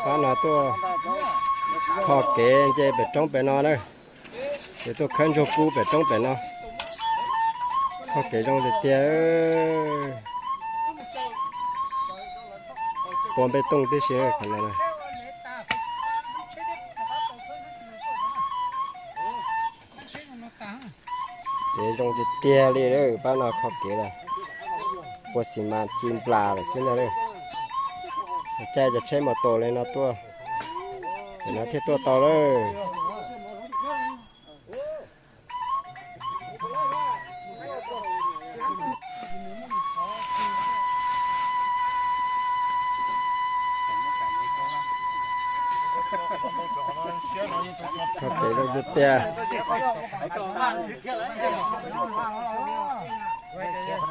Pab no tuaj kho kev nce pem roob pem no na. Ces tuaj khawb ntsuag kub pem roob pem no. Kho kev zoo tiag tiag. Pua npej tooj tib si qhov no. Kev zoo tiag tiag li, pab no kho kev lawm. Pua xis mas ci nplas lawm xwb ntag. Caij cov tsheb mus tos li no tuaj, ces no thiaj tuaj tau lawm. Kho kev zoo tiag tiag.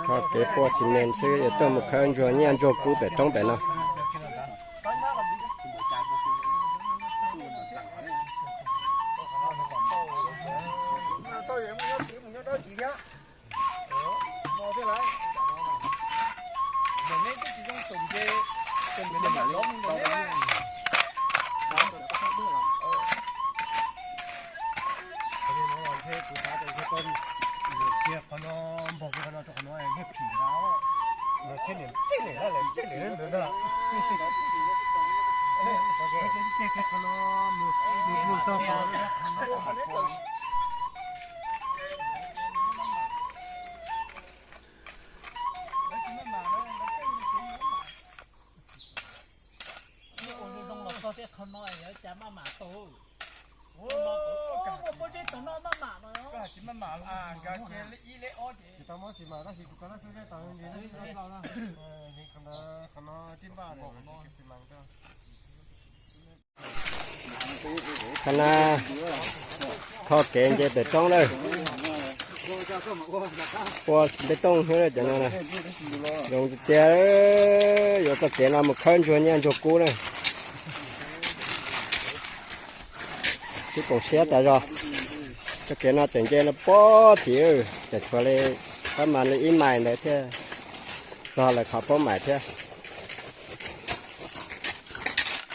Kho kev pua xis mas xwb yuav tuaj mus khawb ntsuag nyiaj ntsuag kub pem roob pem no. Qhov no kho kev nce pem roob lawm. Pua npej tooj xwb cov no. Zoo tiag tiag, yuav txoj kev no mus khawb ntsuag nyiaj ntsuag kub na. Sib koom siab tas zog. Txoj kev no tseem nce no pob tim, tseem tshuav li, pab mas li ib mais ntawd thiaj txog lawv qhov pob mais thiab.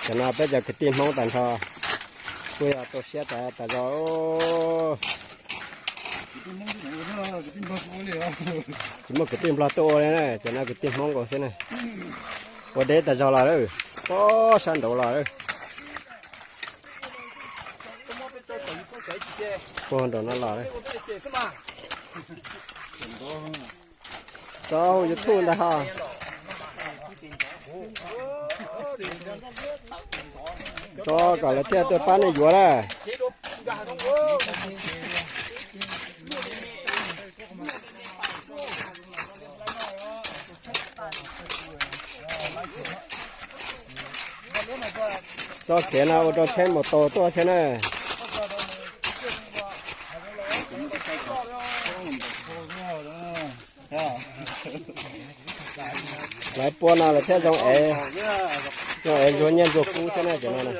Cov no peb cov kwv tij Hmoob tag nrho kuj yog tu siab tas tas zog. Tsis muaj kwv tij Nplog tuaj ua li na, cov no kwv tij Hmoob nkaus xwb na. Ua deb tas zog los lawm, pob sab nraud los lawm. Puag nraum no los lawm. Tso hu YouTube ntag ho. Tso kom lawv thiaj tuaj pab nej yuav na. Txoj kev no ua rau tsheb mus tos tuaj thiab na. Lawv pua no lawv thiaj zoo ev, zoo ev ntsuag nyiaj ntsuag kub xwb na cov no na.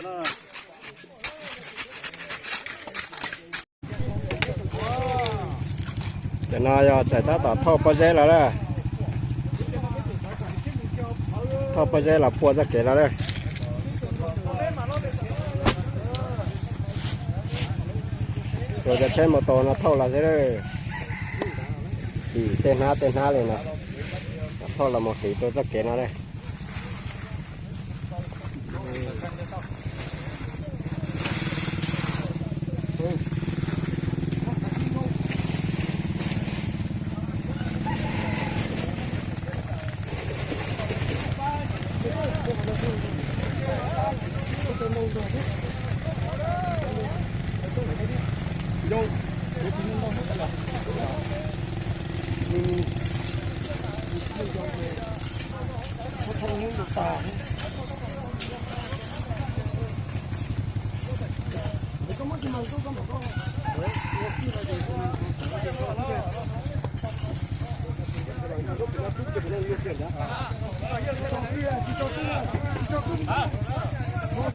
Cov no yog txawm tab tom thauj pob zeb los lawm. Thauj pob zeb los pua txoj kev los lawm. Xuas cov tsheb mus tos no thauj los xwb. Tim tej hnab tej hnab li no, thauj los mus tim rau txoj kev no lawm.